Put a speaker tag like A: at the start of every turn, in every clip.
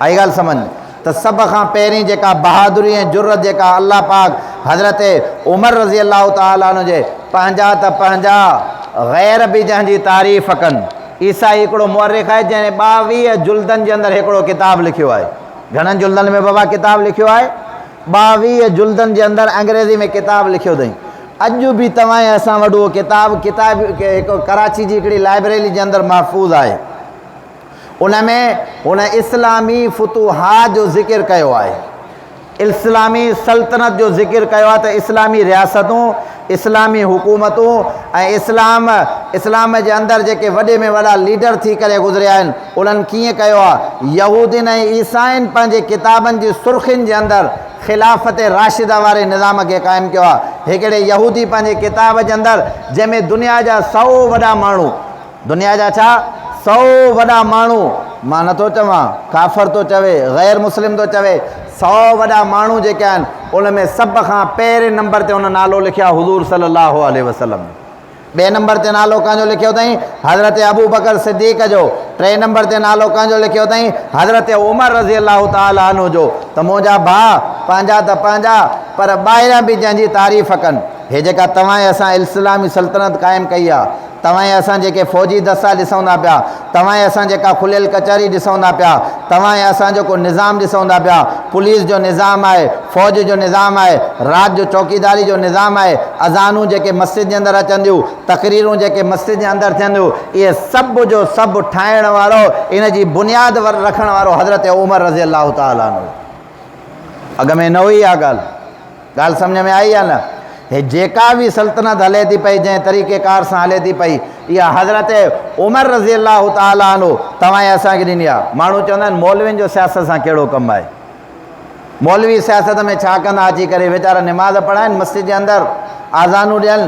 A: آئي ڳالهه سمجهه ۾ ته سڀ کان پهرين جيڪا بهادري ۽ جرئت جيڪا الله پاڪ حضرت عمر رضي الله تعالٰي عنه جي پنهنجا ته پنهنجا غير به جنهن جي تعريف ڪن. عيسائي هڪڙو مؤرخ آهي جنهن 22 جلدن جي اندر هڪڙو ڪتاب لکيو آهي. گهڻن جلدن ۾ بابا ڪتاب لکيو آهي؟ 22 جلدن جي اندر انگريزي ۾ ڪتاب لکيو اٿئي. اڄ به توهان ۽ اسان وٽ اهو ڪتاب ڪتاب هڪ ڪراچي جي هڪڙي لائبريري جي اندر محفوظ آهي. ان ۾ هن اسلامي فتوحات جو ذڪر ڪيو آهي. اسلامي سلطنت جو ذڪر ڪيو آهي ته اسلامي رياستون، اسلامي حڪومتون ۽ اسلام اسلام جي اندر جيڪي وڏي ۾ وڏا ليڊر ٿي ڪري گذريا آهن انهن ڪيئن ڪيو آهي. يهودين ۽ عيسائين پنهنجي ڪتابن جي سرخين جي اندر خلافت راشده واري نظام کي قائم ڪيو آهي. هڪڙي يهودي پنهنجي ڪتاب جي اندر جنهن ۾ دنيا جا سئو وڏا ماڻهو، دنيا جا ڇا سئو وڏا ماڻهو، مان نٿو چوان، ڪافر ٿو چوي، غير مسلم ٿو چوي، سئو وڏا ماڻهو جيڪي آهن ان ۾ سڀ کان پهرين نمبر تي ان نالو لکيو آهي حضور صلي الله عليه وسلم جو. ٻئي نمبر تي نالو ڪنهن جو لکيو اٿائين؟ حضرت ابوبڪر صديق جو. ٽئين نمبر تي نالو ڪنهن جو لکيو اٿائين؟ حضرت عمر رضي الله تعالٰي عنه جو. ته منهنجا ڀاء، پنهنجا ته پنهنجا پر ٻاهريان به جنهن جي تعريف ڪن. هي جيڪا توهان ۽ اسان اسلامي سلطنت قائم ڪئي آهي، توهان ۽ اسان جيڪي فوجي دستا ڏسون ٿا پيا، توهان ۽ اسان جيڪا کليل ڪچهري ڏسون ٿا پيا، توهان ۽ اسان جيڪو نظام ڏسون ٿا پيا، پوليس جو نظام آهي، فوج جو نظام آهي، رات جو چوڪيداري جو نظام آهي، اذانون جيڪي مسجد جي اندر اچن ٿيون، تقريرون جيڪي مسجد جي اندر ٿين ٿيون، اهي سڀ جو سڀ ٺاهڻ وارو، ان جي بنياد رکڻ وارو حضرت عمر رضي الله تعالٰي عنه. اڳ ۾ نه هئي اها ڳالهه. ڳالهه سمجهه ۾ آئي يا نه؟ هي جيڪا به سلطنت هلي ٿي پئي، جنهن طريقي ڪار سان هلي ٿي پئي، اها حضرت عمر رضي الله تعالٰي عنه توهان ۽ اسان کي ڏني آهي. ماڻهو چوندا آهن مولوين جو سياست سان ڪهڙو ڪم آهي؟ مولوي سياست ۾ ڇا ڪندا اچي ڪري ويچارا نماز پڙهائن مسجد جي اندر، آذانون ڏين،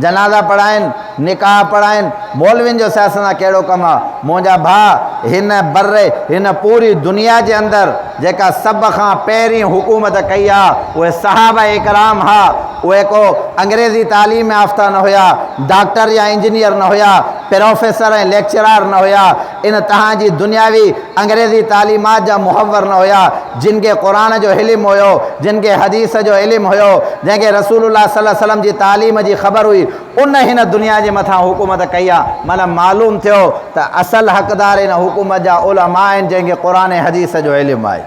A: جنازا پڙهائن، نڪاح پڙهائن، مولوين جو سياست سان ڪهڙو ڪم آ؟ منهنجا ڀاء هن بر هن پوري دنيا جي اندر جيڪا سڀ کان پهرين حڪومت ڪئي آ اهي صحابه اڪرام ها، اهي ڪو انگريزي تعليم يافته نه هيا، ڊاڪٽر يا انجنيئر نه هيا، پروفيسر ۽ ليڪچرار نه هيا، ان تهان جي دنياوي انگريزي تعليمات جا محور نه هيا، جن کي قرآن جو علم هيو، جن کي حديث جو علم هيو، جنهن کي رسول الله صلي الله عليه وسلم جي تعليم جي خبر هئي، ان هن دنيا جي مٿان حڪومت ڪئي آ، معنيٰ معلوم ٿيو ته اصل حقدار هن حڪومت جا علماء آهن جنهن کي قرآن ۽ حديث جو علم آهي.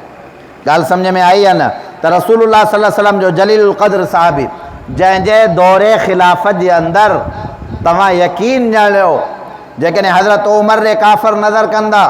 A: ڳالهه سمجهه ۾ آئي يا نه ته رسول الله صلي الله عليه وسلم جو جليل القدر صحابي جنهن جي دور خلافت جي اندر توهان يقين ڄاڻيو جيڪڏهن حضرت عمر ڏي ڪافر نظر ڪندا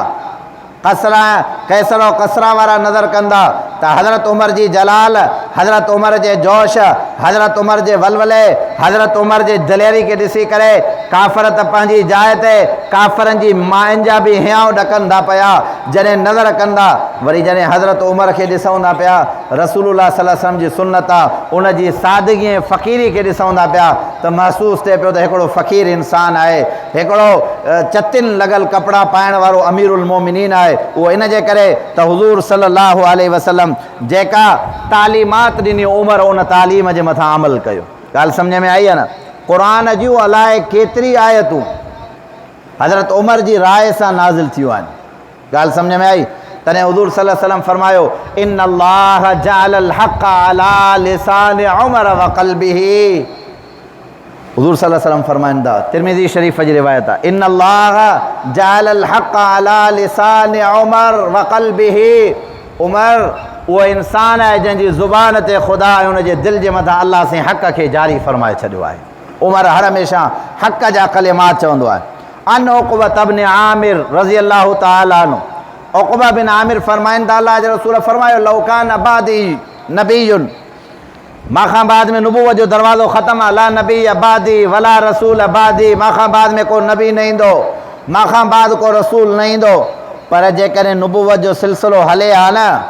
A: قصرا قيصر و ڪسريٰ وارا نظر ڪندا ته حضرت عمر جي جلال حضرت عمر جي جوش حضرت عمر جي ولولي حضرت عمر جي دليري کي ڏسي ڪري ڪافر ته پنهنجي جاء تي ڪافرن جي مائن جا به هيانء ڏڪن ٿا پيا جڏهن نظر ڪندا، وري جڏهن حضرت عمر کي ڏسون ٿا پيا، رسول الله صلي الله عليه وسلم جي سنت آ، ان جي سادگي ۽ فقيري کي ڏسون ٿا پيا ته محسوس ٿئي پيو ته هڪڙو فقير انسان آهي، هڪڙو چتين لڳل ڪپڙا پائڻ وارو امير المومنين آهي، اهو ان جي ڪري ته حضور صلي الله عليه وسلم جيڪا تعليمات ڏني عمر ان تعليم جي مٿان عمل ڪيو. ڳالهه سمجهه ۾ آئي يا نه؟ قرآن جون الائي ڪيتري آيتون. حضرت عمر جي راء سان نازل ٿيون آهن. ڳالهه سمجهه ۾ آئي؟ تڏهن حضور صلي الله عليه وسلم فرمايو، ان الله جعل الحق علي لسان عمر وقلبه. حضور صلي الله عليه وسلم فرمائن ٿا، ترمذي شريف جي روايت آهي، ان الله جعل الحق علي لسان عمر وقلبه. عمر اهو انسان آهي جنهن جي زبان تي خدا ۽ ان جي دل جي مٿان الله سائين حق کي جاري فرمائي ڇڏيو آهي. عمر هر هميشه حق جا ڪلمات چوندو آهي. عن عقبة بن عامر رضي الله تعالٰي عنه عقبه بن عامر فرمائن ٿا الله جي رسول فرمايو لو ڪان بعدي نبي مان کان بعد ۾ نبوت جو دروازو ختم آهي لا نبي بعدي ولا رسول بعدي مان کان بعد ۾ ڪو نبي نه ايندو مان کان بعد ڪو رسول نه ايندو پر جيڪڏهن نبوت جو سلسلو هلي ها نه.